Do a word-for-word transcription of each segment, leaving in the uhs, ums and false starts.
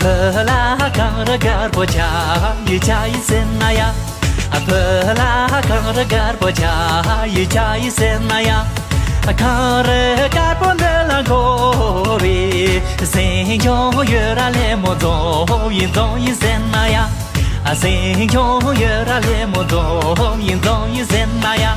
བོད་ལ་གངས་རི་དཀར་པོ་ཆགས་ཡོད་ཆགས་ཡོད་ཟེར་ན་ཡ། བོད་ལ་གངས་རི་དཀར་པོ་ཆགས་ཡོད་ཆགས་ཡོད་ཟེར་ན་ཡ། གངས་རི་དཀར་པོ་འདི་ལ་འཁོར་བའི་ཟིང་ཆུང་ཡོད་ར་ལེ་མོ་འཛོམས་ཡིན་འཛོམས་ཡིན་ཟེར་ན་ཡ། ཟིང་ཆུང་ཡོད་ར་ལེ་མོ་འཛོམས་ཡིན་འཛོམས་ཡིན་ཟེར་ན་ཡ།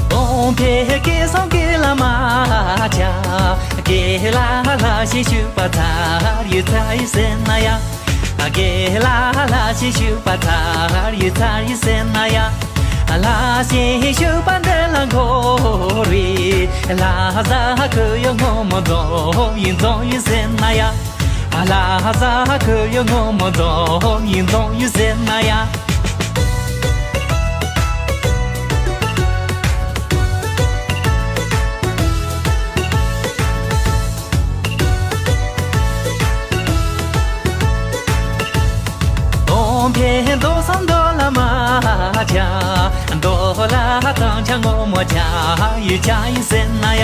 གོང་འཕེལ་སྐལ་བཟང་སྐལ་ལ་མ་ཆགས། སྐལ་ལ་ལ་ཞིག་ཞུགས་པ་ཚར་ཡོད་ཚར་ཡོད་ཟེར་ན་ཡ། སྐལ་ལ་ལ་ཞིག་ཞུགས་པ་ཚར་ཡོད་ཚར་ཡོད་ཟེར་ན་ཡ། ལ་ཞིག་ཞུགས་པ་འདི་ལ་འཁོར་བའི་ལྷ་བཟའ་ཁུ་ཡོ་ངོ་མོ་འཛོམས་ཡིན་འཛོམས་ཡིན་ཟེར་ན་ཡ། ལྷ་བཟའ་ཁུ་ཡོ་ངོ་མོ་འཛོམས་ཡིན་འཛོམས་ཡིན་ཟེར་ན་ཡ། གོང་འཕེལ་རྡོ་སང་རྡོ་ལ་མ་ཆགས། རྡོ་ལ་གཙང་ཆ་ངོ་མ་ཆགས་ཡོད་ཆགས་ཡོད་ཟེར་ན་ཡ།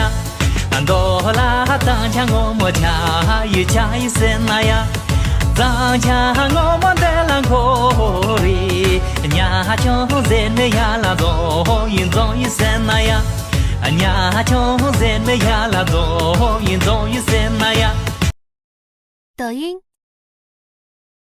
རྡོ་ལ་གཙང་ཆ་ངོ་མ་ཆགས་ཡོད་ཆགས་ཡོད་ཟེར་ན་ཡ། གཙང་ཆ་ངོ་མ་འདི་ལ་འཁོར་བའི་ཉ་ཆུང་ཟེར་ནི་ཡ་ལ་འཛོམས་ཡིན་འཛོམས་ཡིན་ཟེར་ན་ཡ། ཉ་ཆུང་ཟེར་ནི་ཡ་ལ་འཛོམས་ཡིན་འཛོམས་ཡིན་ཟེར་ན་ཡ། 抖音